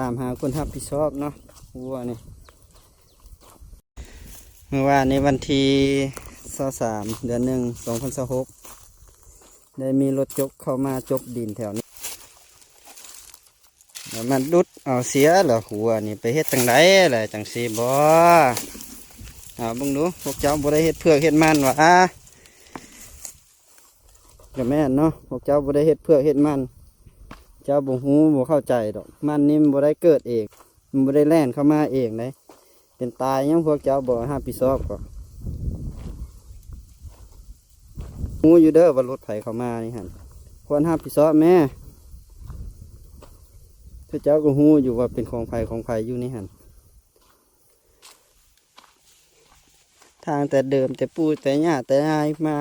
າມຫາຄົນຮັບຜິດຊອບເນາະ ຫົວນີ້. ມື້ວານນີ້ວັນທີຊາວສາມ ເດືອນໜຶ່ງ ສອງພັນຊາວຫົກ ໄດ້ມີລົດຈົກເຂົ້າມາຈົກດິນແຖວນີ້ ແລ້ວມັນດຸດເອົາເສຍລະ ຫົວນີ້ໄປເຮັດຈັ່ງໃດລະ ຈັ່ງຊີ້ບໍ? ເອົາເບິ່ງດູ ພວກເຈົ້າບໍ່ໄດ້ເຮັດເຜືອກເຮັດມັນຫວາ? ກະແມ່ນເນາະ ພວກເຈົ້າບໍ່ໄດ້ເຮັດເຜືອກເຮັດມັນ ເຈົ້າບໍ່ຮູ້ບໍ່ເຂົ້າໃຈດອກ. ມັນນີ້ມັນບໍ່ໄດ້ເກີດເອງ ມັນບໍ່ໄດ້ແລ່ນເຂົ້າມາເອງເດ້. ເປັນຕາຍຫຍັງພວກເຈົ້າບໍ່ຮັບຜິດຊອບກໍ ຮູ້ຢູ່ເດີວ່າລົດໃຜເຂົ້າມານີ້ຫັ້ນ ຄວນຮັບຜິດຊອບແມ້. ເຈົ້າກໍຮູ້ຢູ່ວ່າເປັນຂອງໃຜຂອງໃຜຢູ່ນີ້ຫັ້ນ. ທາງແຕ່ເດີມ ແຕ່ປູ່ແຕ່ຍ່າແຕ່ຍາຍມາ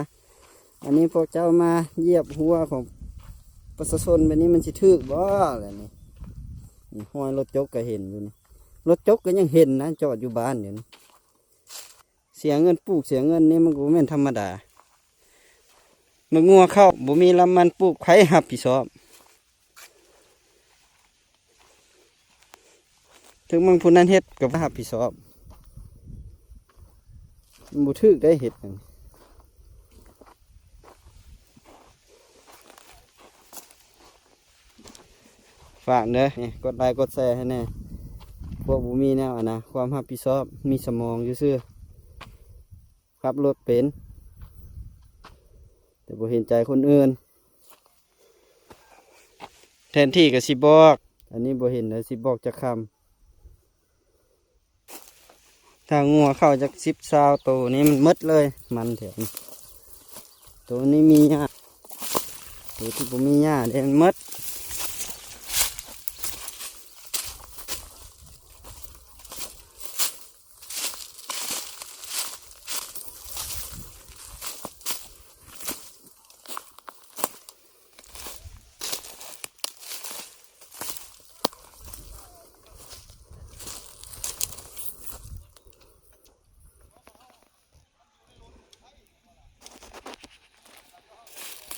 ອັນນີ້ພວກເຈົ້າມາຢຽບຫົວຂອງປະຊາຊົນແບບນີ້ ມັນຊິຖືກບໍ່ລະນີ້? ນີ້ຮອຍລົດຈົກກໍເຫັນຢູ່ນີ້ ລົດຈົກກໍຍັງເຫັນນະ ຈອດຢູ່ບ້ານຢູ່ນີ້. ເສຍເງິນປູກເສຍເງິນນີ້ ມັນກໍບໍ່ແມ່ນທຳມະດາ. ໝາກງົວເຂົ້າບໍ່ມີລຳມັນປູກ ໃຜຮັບຜິດຊອບ? ເຖິງມັນຜູ້ນັ້ນເຮັດກໍບໍ່ຮັບຜິດຊອບ ມັນບໍ່ຖືກໄດ້ເຮັດຫຍັງ. ຝາກເດີ ກົດໄລກົດແຊໃຫ້ແດ່ ພວກບໍ່ມີແນວອັນນະ ຄວາມຮັບຜິດຊອບ ມີສະໝອງຊື່ໆ ຂັບລົດເປັນ ແຕ່ບໍ່ເຫັນໃຈຄົນອື່ນ. ແທນທີ່ກໍຊິບອກ ອັນນີ້ບໍ່ເຫັນແລ້ວຊິບອກຈັກຄຳ. ຖ້າງົວເຂົ້າຈັກສິບຊາວໂຕນີ້ມັນໝົດເລີຍ ມັນແຖວນີ້ ໂຕນີ້ມີຫຍ້າ ໂຕທີ່ບໍ່ມີຫຍ້າເດ້ມັນໝົດ.